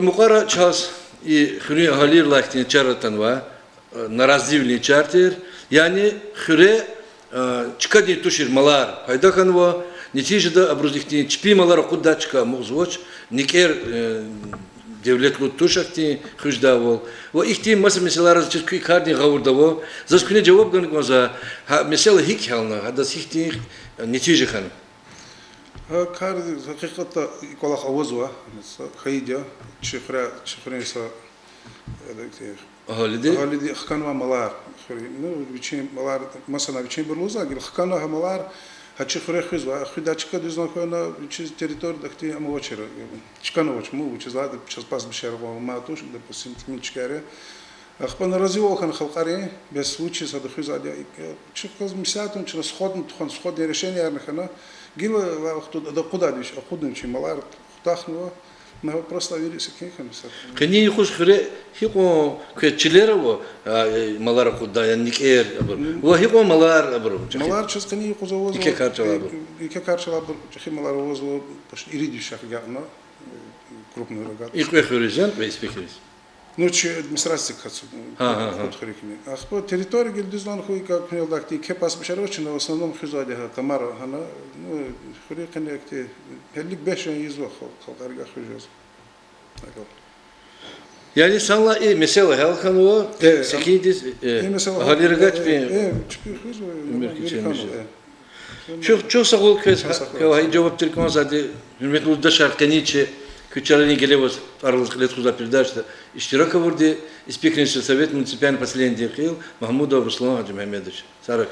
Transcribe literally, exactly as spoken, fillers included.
Мукьвара чаз и хуьруьн агьалийрилай ихьтин чар атанва, наразивилин чар тир. Яни хуьре чкадин тушир малар пайда хьанва, нетижада абуруз ихьтин чпин малар акъуддай чка амукьзавач, никӀер девлетлу туш ахьтин хуьздайвал. Ва ихьтин маса месэлаяр заз чиз куь кардин гъавурда ава. Заз куьне жаваб гана кӀанзава, гьа месэла гьикӀ гьялна, гьадаз гьихьтин нетижа хьана. Гьа кар гьакъикъатда и кӀвалах авазва, са хьайиди я, чи хуьре-, чи хуьруьн са, э, агьалиди, агьалиди хканва малар, хуьр-, ну, вичин малар, масана вичинбур лугьузва, гила хканва гьа малар, гьа чи хуьре хуьзва, хуьдай чка дуьз лагьана хьана, вичиз территорияда ахьтин ам авачир, чкани авач, му, вучиз лагьайтӀа чаз пастбищаяр ава, мад туш, допустим, тӀимил чкаяр я. Ахпа наразивал хьана халкьарин, бес вучиз гьада хуьзвайди я, чи квез меслят авуна, чна сходни тухвана, сходни решениярни хьана, гила ва вахтунда ада акъудайди вич, акъудун вичин малар хутахнава, на вопросдин вири секин хьана меслят. Къенин юкъуз хуьре гьикьван квез чилер ава, малар акъуддай, яни никӀер абур? Ва гьикьван малар абур? Малар чаз къенин юкъуз авазва, еке кар чалай абур, еке кар чалай абур, чӀехи малар авазва, почти ирид виш агакьна, крупный рогатый. И кьве хуьруьз яни, кьве Испикриз? Ну, чи администрация кацу, Кьуд хуьруькни. Ахпа территория гила дуьз лагьана хьуй, как куьнелдакди кепас башарвач, чна в основном хуьзвайди гьа тамара гьана, ну, хуьруьн къене ахьтин, гьелелиг бес жан ийизва халкь, халкьаргахъ хуьз жез. Яни санлай и месэла гьял хьанва, секиндиз, агьалийрикай чпин уьмуьр кечирмиш жез. Чухсагъ хьуй квез, квевай жаваб тир кӀанзавайди, гьуьрметлу юлдашар, къенин чи куь чарарин гелеваз тӀвар алаз кьиле тухузвай передачада иштирак авурди, Испикрин сельсовет муниципальный поселенидин кьил Магьмудов Руслан Гьажимегьамедович. Сагърай.